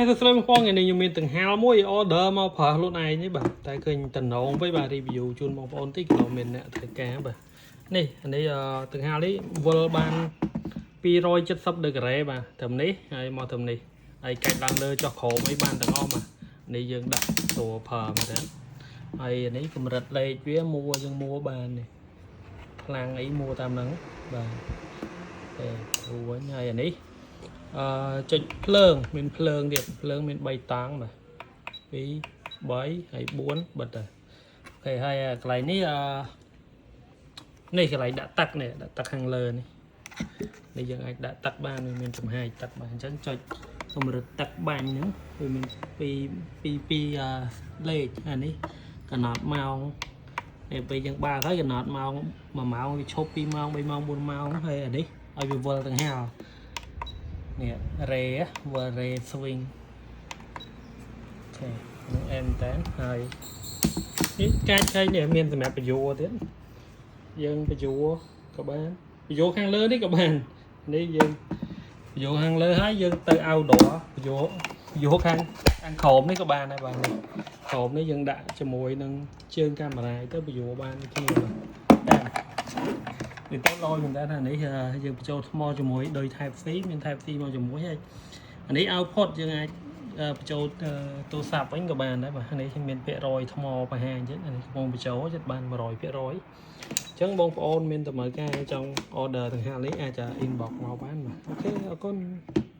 សួស្តីបងប្អូនថ្ងៃនេះខ្ញុំមានកង្ហារមួយ order មកប្រើខ្លួនឯងនេះបាទតែឃើញតំណងវិញបាទ review ជូនបងប្អូនតិចក៏មានអ្នកត្រូវការបាទនេះអានេះអឺកង្ហារនេះវិលបាន270ដឺក្រេបាទត្រឹមនេះហើយមកត្រឹមនេះហើយកាច់ឡើងលើចុះក្រោមអីបានទាំងអស់បាទនេះយើងដាក់តួប្រើមែនតើហើយអានេះកម្រិតលេខវាមួយើងមួបាននេះខ្លាំងអីមួតាមហ្នឹងបាទទេរួវិញហើយអានេះ អឺចុចភ្លើងមានភ្លើងទៀតភ្លើងមាន3តង់បាទ2 3ហើយ4បិទទៅOK ហើយកន្លែងនេះអឺនេះកន្លែងដាក់ទឹកនេះដាក់ទឹកខាងលើនេះនេះយើងអាចដាក់ទឹកបានវាមានចំហាយទឹកបានអញ្ចឹងចុចកម្រិតទឹកបាញ់ហ្នឹងវាមាន2 2 2អឺលេខអានេះកំណត់ម៉ោងនេះពេលយើងបើកហើយកំណត់ម៉ោង1ម៉ោងវាឈប់2ម៉ោង3ម៉ោង4ម៉ោងហើយអានេះឲ្យវាវិលទាំងហាល នេះរេវរេ swing OK នឹងអែមតែនហើយនេះកាច់ហើយនេះមានសម្រាប់បញ្យោទៀតយើងបញ្យោក៏បានបញ្យោខាងលើនេះក៏បាននេះយើងបញ្យោខាងលើហើយយើងទៅ outdoor បញ្យោបញ្យោខាងខាងក្រោមនេះក៏បានដែរបាទនេះក្រោមនេះយើងដាក់ជាមួយនឹងជើងកាមេរ៉ាទៅបញ្យោបានដូចគ្នាបាទតែនេះទៅលយមែនតើថានេះយើងបញ្ចូលថ្មជាមួយដោយ Type C មាន Type C មកជាមួយហើយអានេះ output យើងអាចបញ្ចូលទូរស័ព្ទវិញក៏បានដែរបាទនេះមានភាគរយថ្មបង្ហាញទៀតអានេះកំពុងបញ្ចូលចិត្តបាន100%អញ្ចឹងបងប្អូនមានតម្រូវការចង់ order ទាំងហានេះអាច inbox មកបានបាទ OK អរគុណ។